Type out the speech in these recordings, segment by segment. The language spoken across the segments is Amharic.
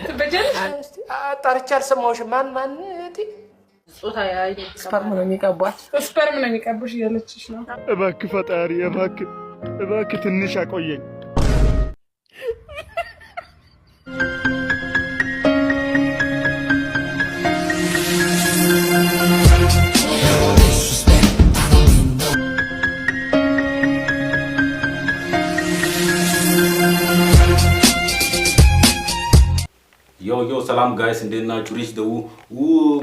ትበጃለሽ? ጠርቼ አልሰማሁሽም። ማን ማን? እህቴ? Sperm ነው የሚቀቧት። Sperm ነው የሚቀቡሽ እያለችሽ ነው። እባክህ ፈጣሪ፣ እባክህ እባክህ ትንሽ አቆየኝ። Yo yo፣ ሰላም guys፣ እንዴት ናችሁ? ሪች ደው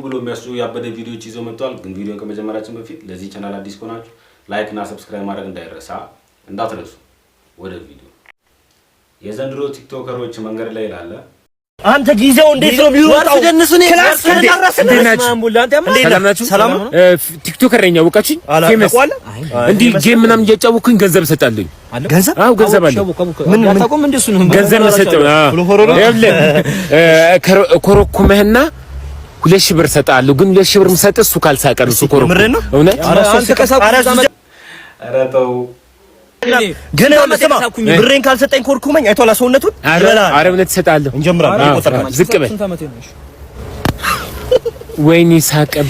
ብሎ የሚያስጩ ያበደ ቪዲዮዎች ይዘው መጥቷል። ግን ቪዲዮን ከመጀመራችን በፊት ለዚህ ቻናል አዲስ ከሆናችሁ like እና subscribe ማድረግ እንዳይረሳ እንዳትረሱ። ወደ ቪዲዮ። የዘንድሮ ቲክቶከሮች መንገድ ላይ ይላል። አንተ ጊዜው እንዴት ነው የሚወጣው? Class ከደረስን ሰላም ነው። TikToker ነኝ፣ አወቃችሁኝ? Famous እንዲህ game ምናምን እያጫወኩኝ ገንዘብ እሰጣለሁኝ። ገንዘብ? አዎ፣ ገንዘብ አለ። ምን ምን? ገንዘብ እሰጥ። ይኸውልህ ኮረኩመህና 2,000 ብር እሰጥሃለሁ። ግን 2,000 ብር የምሰጥህ እሱ ካልሳቀ ነው። እሱ ኮረኩ እውነት። ኧረ ተው። ግን ስማ፣ ብሬን ካልሰጠኝ ኮርኩመኝ አይቷላ ሰውነቱን። ኧረ እውነት እሰጥሃለሁ። እንጀምራለን። ዝቅ በል። ወይኔ ሳቀብ።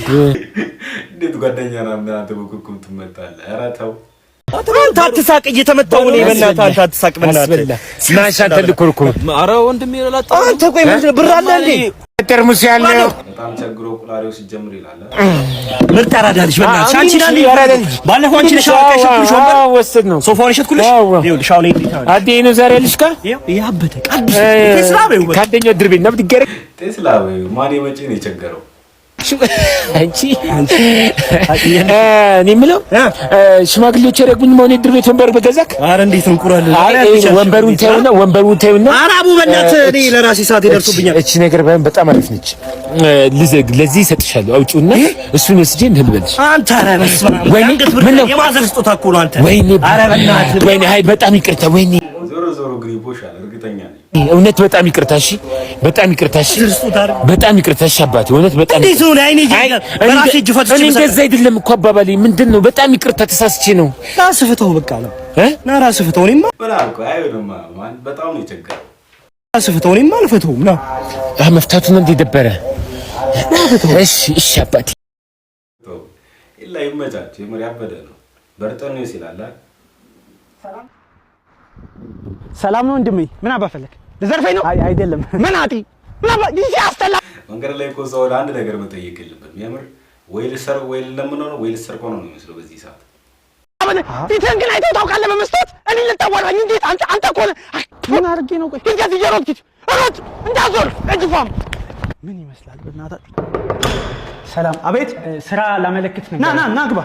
እንዴት ጓደኛ ና ምን አንተ በኩርኩም ትመጣለህ? ኧረ ተው። አንተ አትሳቅ፣ እየተመታሁ ነው። በእናትህ አንተ አትሳቅ፣ በእናትህ። ናሽ አንተ ልኮርኩም። ኧረ ወንድሜ ላጣ። አንተ ቆይ፣ ምንድን ነው ብር አለ እንዴ? ጠርሙስ ያለው። በጣም ቸግሮ ቁላሬው ሲጀምር ይላል። ምርጥ አራዳ ልጅ፣ በእናትሽ አንቺ ና። ባለፈው አንቺ ነሽ አውቃ የሸጥኩልሽ ወንበር። ወሰድ ነው። ሶፋውን የሸጥኩልሽ። ይኸውልሽ አሁን ይሄ አዴ ነው ዛሬ ልጅ ካ ይሄ አበደ አዲስ ቴስላ በይው። ከአንደኛው ድር ቤት ነው ብትገረ ቴስላ በይው። ማን የመጪ ነው የቸገረው? አንቺ፣ እኔ የምለው ሽማግሌዎች ያደረጉኝ መሆን የድር ቤት ወንበር በገዛክ። ኧረ እንዴት እንቁራለን። ወንበሩን ተይውና ወንበሩን ተይውና። ኧረ አቡ በእናትህ እኔ ለራሴ ሰዓት ይደርሱብኛል። እቺ ነገር ባይሆን በጣም አሪፍ ነች። ለዚህ እሰጥሻለሁ። አውጪውና እሱን ወስጄ እንትን ልበልሽ። አንተ ኧረ በስመ አብ። ወይኔ ምን ነው? የ mother ስጦታ እኮ ነው አንተ። ወይኔ ኧረ በእናትህ። ወይኔ፣ አይ በጣም ይቅርታ። ወይኔ። ዞሮ ዞሮ ግን ይቦሻል፣ እርግጠኛ ነኝ። እውነት በጣም ይቅርታ። እሺ በጣም ይቅርታ። እሺ በጣም ይቅርታ። እሺ አባቴ እውነት በጣም እንዴት ነው አይኔ በራሴ እጅ ፈትቼ እኔ እንደዛ አይደለም እኮ አባባሌ። ምንድን ነው፣ በጣም ይቅርታ፣ ተሳስቼ ነው። ራስህ ፍተው በቃ ነው ና ራስህ ፍተው። እኔማ ምን አልኩህ? አይሆንማ ማን በጣም ነው የቸገረው። ራስህ ፍተው። እኔማ አልፈተውም። ና። መፍታቱን እንደ ደበረ። እሺ እሺ አባቴ። ይላ ይመቻችሁ። የምር ያበደ ነው። በርጠኔስ ይላል። ሰላም ነው ወንድሜ። ምን አባ ፈለግ? ልዘርፈኝ ነው? አይ አይደለም። ምን አጢ ምን አባ ይሄ አስጠላ። መንገድ ላይ እኮ ሰው አንድ ነገር መጠየቅ የለበትም። የምር ወይ ልሰርቅ ወይ ልለምነው ነው ወይ ልሰርቀው ነው የሚመስለው በዚህ ሰዓት። ፊትህን ግን አይተው ታውቃለህ? በመስታወት እኔ ልታዋራኝ እንዴት? አንተ አንተ እኮ ነህ። ምን አድርጌ ነው? ቆይ እንዴት እየሮጥክ ሂድ፣ ሮጥ እንዳዞር እጅፋም ምን ይመስላል? በእናታችሁ። ሰላም። አቤት። ስራ ላመለክት ነበር። ና ና ና ግባ።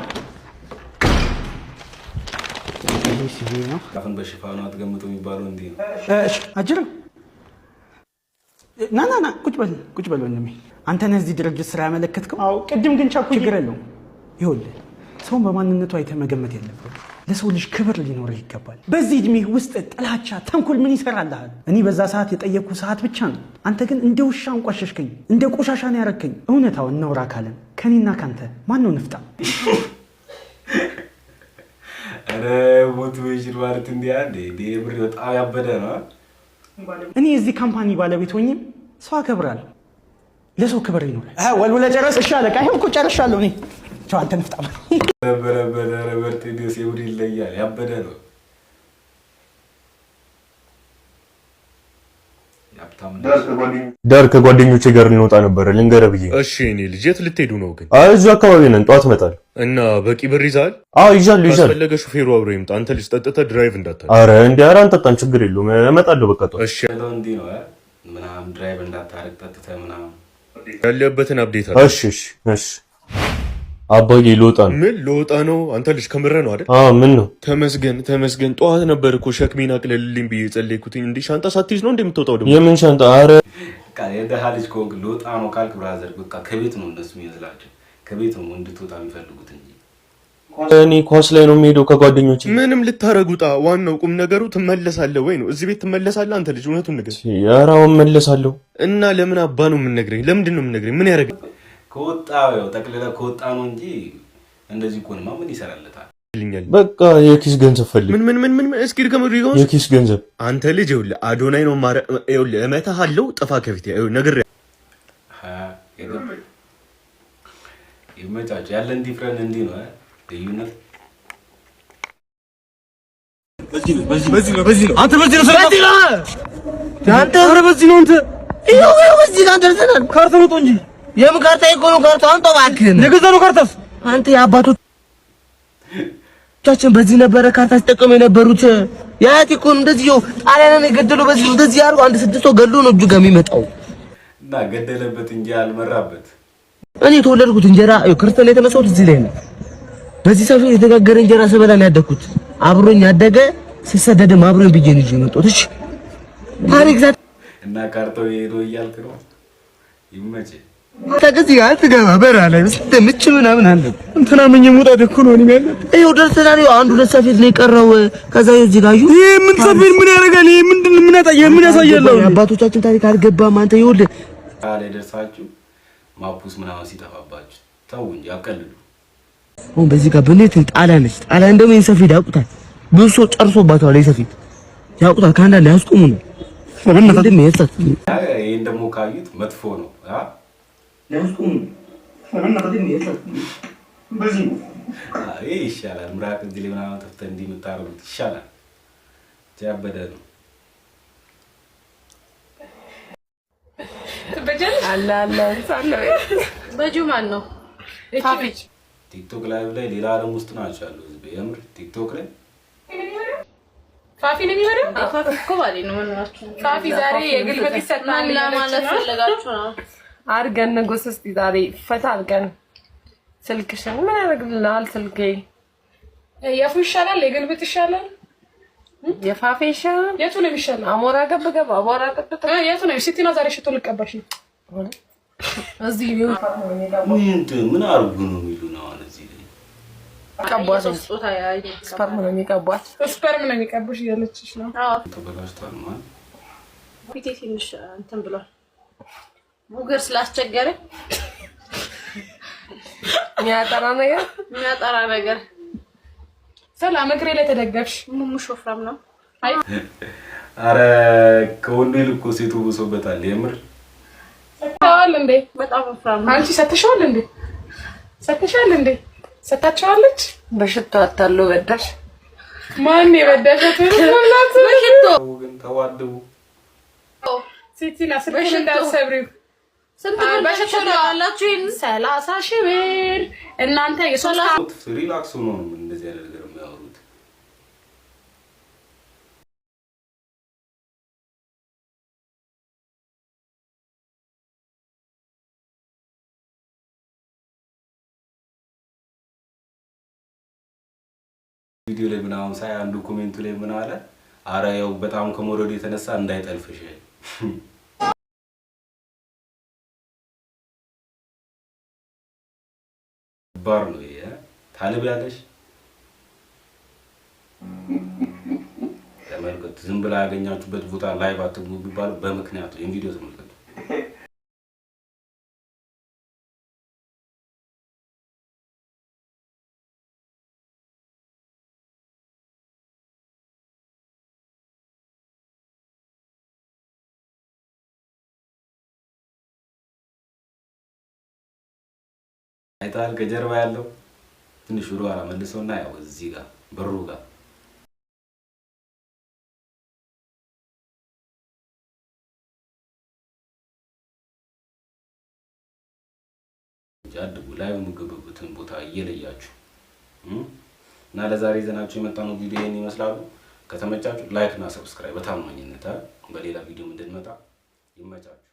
ነው። አፍን በሽፋኑ አትገምጡ የሚባለው እንዲህ ነው። እሺ አጅርም ና ና ና፣ ቁጭ በል ቁጭ በል ወንድሜ። አንተ ነህ እዚህ ድርጅት ስራ ያመለከትከው? አዎ። ቅድም ግን ቸኩዬ። ችግር የለውም። ይኸውልህ ሰውን በማንነቱ አይተህ መገመት የለብህም። ለሰው ልጅ ክብር ሊኖርህ ይገባል። በዚህ እድሜ ውስጥ ጥላቻ፣ ተንኮል ምን ይሰራልሃል? እኔ በዛ ሰዓት የጠየቅኩ ሰዓት ብቻ ነው። አንተ ግን እንደ ውሻ አንቋሸሽከኝ፣ እንደ ቆሻሻ ነው ያረከኝ። እውነታው እናውራ ካለን ከኔና ካንተ ማን ነው ንፍጣ? ኧረ motivation ማለት እንዲህ አንዴ እንዴ የምር በጣም ያበደ ነው። እኔ የዚህ company ባለቤት ሆኜም ሰው አከብራለሁ። ለሰው ክብር ይኖራል። ወልውለ ጨረስ። እሺ አለቃ፣ ይኸው እኮ ጨርሻለሁ እኔ። ቻው አንተ ንፍጣም። ነበረበረ በርጤኔስ የምር ይለያል። ያበደ ነው። ዳር ከጓደኞቼ ጋር ልንወጣ ነበረ፣ ልንገርህ ብዬ። እሺ እኔ ልጅ የት ልትሄዱ ነው ግን? አይ እዚሁ አካባቢ ነን፣ ጠዋት እመጣለሁ። እና በቂ ብር ይዘሃል? አዎ ይዣለሁ ይዣለሁ። ካስፈለገ ሹፌሩ አብሮ ይምጣ። አንተ ልጅ ጠጥተህ drive እንዳታደርግ። አረ እንዴ፣ አረ አንጠጣም፣ ችግር የለውም፣ እመጣለሁ በቃ ጠዋት። እሺ እንዲህ ነው ምናምን drive እንዳታደርግ ጠጥተህ ምናምን። ያለበትን update አድርግ። እሺ እሺ እሺ። አባዬ ልወጣ ነው። ምን ልወጣ ነው? አንተ ልጅ ከምረህ ነው አይደል? አዎ ምን ነው? ተመስገን ተመስገን። ጠዋት ነበር እኮ ሸክሜን አቅልልልኝ ብዬ የጸለይኩትኝ። እንዴ ሻንጣ ሳትይዝ ነው እንደምትወጣው ደግሞ? የምን ሻንጣ? አረ በቃ የደሃ ልጅ ከሆንክ ልወጣ ነው ካልክ brother በቃ ከቤት ነው እነሱ የሚመስላቸው፣ ከቤት ነው እንድትወጣ የሚፈልጉት እንጂ። እኔ ኳስ ላይ ነው የምሄደው ከጓደኞቼ። ምንም ልታረግ ውጣ። ዋናው ቁም ነገሩ ትመለሳለህ ወይ ነው። እዚህ ቤት ትመለሳለህ አንተ ልጅ፣ እውነቱን ንገር። ኧረ አሁን እመለሳለሁ። እና ለምን አባ ነው የምንነግረኝ? ለምንድን ነው የምንነግረኝ? ምን ያደርግ ከወጣ ያው ጠቅልለህ ከወጣ ነው እንጂ እንደዚህ እኮንማ ምን ይሰራለታል? በቃ የኪስ ገንዘብ ፈልግ። ምን ምን ምን ምን? እስኪ ድገም ድገም። የኪስ ገንዘብ። አንተ ልጅ ይኸውልህ፣ አዶናይ ነው ማረ፣ ይኸውልህ እመታሃለሁ። ጥፋ ከፊቴ፣ ይኸውልህ ነግሬሃለሁ። ይመቻችሁ። ያለን different እንዲህ ነው ልዩነት። በዚህ ነው በዚህ ነው በዚህ ነው አንተ በዚህ ነው በዚህ ነው አንተ ኧረ በዚህ ነው አንተ ይኸው ይኸው በዚህ ጋር ደርሰናል። ካርታ ነው እንጂ የምን ካርታ እኮ ነው ካርታ አንተ እባክህን የገዛነው ካርታስ አንተ የአባቶቻችን በዚህ ነበረ ካርታ ሲጠቀሙ የነበሩት። የአያቴ እኮ ነው እንደዚህ ይኸው ጣሊያንን የገደለው በዚህ እንደዚህ አድርጎ አንድ ስድስት ሰው ገድሎ ነው እጁ ጋር የሚመጣው እና ገደለበት እንጂ አልመራበት። እኔ የተወለድኩት እንጀራ ክርስትና የተነሳሁት እዚህ ላይ ነው። በዚህ ሰፈር የተጋገረ እንጀራ ስበላ ነው ያደግኩት። አብሮኝ ያደገ ስሰደድም አብሮኝ ብዬ ነው የመጣሁት። እሺ ታሪክ እና ካርታው ሄዶ እያልክ ነው። ይመችህ። ተከዚህ ጋር አትገባ በራ ላይ ምች ምናምን አለ እንትና ምን መውጣት እኮ ነው እኔ ያለ ይኸው ደርሰናል። ይኸው አንድ ሁለት ሰፌድ ነው የቀረው። ከዛ ይኸው እዚህ ጋር ይሄ ምን ሰፌድ ምን ያደርጋል? ይሄ ምንድን ምን ያጣ ምን ያሳያል? አባቶቻችን ታሪክ አልገባም። አንተ ይኸውልህ ላይ ደርሳችሁ ማፑስ ምናምን ሲጠፋባችሁ ተው እንጂ አቀልሉ። አሁን በዚህ ጋር ብንሄድ ጣሊያን ነች። ጣሊያን ደግሞ ይሄን ሰፌድ ያውቁታል። ብዙ ሰው ጨርሶባቸዋል። ይሄን ሰፌድ ያውቁታል። ከአንዳንድ ያስቆሙ ነው። ይሄን ደግሞ ካዩት መጥፎ ነው። ይሄ ይሻላል። ምራቅ እዚህ ላይ ምናምን ተፍተህ እንዲህ የምታደርጉት ይሻላል። ያበደ ነው። በጁ ማን ነው? ቲክቶክ live ላይ ሌላ ዓለም ውስጥ ናቸው ያለው ህዝብ። የምር ቲክቶክ ላይ ፋፊ ነው የሚሆነው። ፋፊ እኮ ባሌ ነው። ምን ሆናችሁ? ፋፊ ዛሬ የግልበጥ ይሰጣል ለማለት ፈለጋችሁ ነው? አድርገን ንጉስ እስቲ ዛሬ ፈታ አድርገን ስልክሽን ምን ያደርግልናል? ስልኬ የፉ ይሻላል፣ የግልብጥ ይሻላል፣ የፋፌ ይሻላል። የቱ ነው የሚሻለው? አሞራ ገብ ገብ አሞራ ጥጥ የቱ ነው? ሲቲና ዛሬ ሽቶ ልቀባሽ ነው። እዚህ ምን አድርጉ ነው የሚሉ ነው አሁን እዚህ ላይ ቀቧት። sperm ነው የሚቀቧት። sperm ነው የሚቀቡሽ እያለችሽ ነው። ተበላሽቷል ማለት ፊቴ ትንሽ እንትን ብሏል። ቡገር ስላስቸገረ የሚያጠራ ነገር ሰላም እግሬ ላይ ተደገፍሽ። ሙሙሽ ወፍራም ነው። አረ ከወንዱ ይልቅ እኮ ሴቱ ብሶበታል። የምር ሰጥተዋል እንዴ? በጣም ወፍራም ነው። አንቺ ሰጥተሽዋል እንዴ? ሰጥተሻል እንዴ? ሰጥታቸዋለች። በሽቶ አታሎ በዳሽ። ማን የበዳሽ? በሽቶ ግን ተዋደቡ። ሲቲና ስልክሽን እንዳትሰብሪው። ስንት ብር በሽቶ አላችሁ? ይሄን 30 ሺህ ብር እናንተ የሶስት relax ሆኖ ነው እንደዚህ ያለ ነገር የሚያወሩት። ቪዲዮ ላይ ምናምን ሳይ አንዱ comment ኡ ላይ ምን አለ፣ አረ ያው በጣም ከመውደዱ የተነሳ እንዳይጠልፍሽ። ባር ነው ይሄ። ታልብ ያለሽ ተመልከቱ። ዝም ብላ ያገኛችሁበት ቦታ live አትግቡ ቢባል በምክንያቱ ይሄን ቪዲዮ ተመልከቱ። አይተሃል? ከጀርባ ያለው ትንሽ ወደ ኋላ መልሰውና ያው እዚህ ጋር በሩ ጋር አድጉ ላይ የምገቡበትን ቦታ እየለያችሁ እና ለዛሬ ይዘናችሁ የመጣነው ቪዲዮ ይሄን ይመስላሉ። ከተመቻችሁ like እና subscribe በታማኝነት በሌላ ቪዲዮ እንድንመጣ ይመቻችሁ።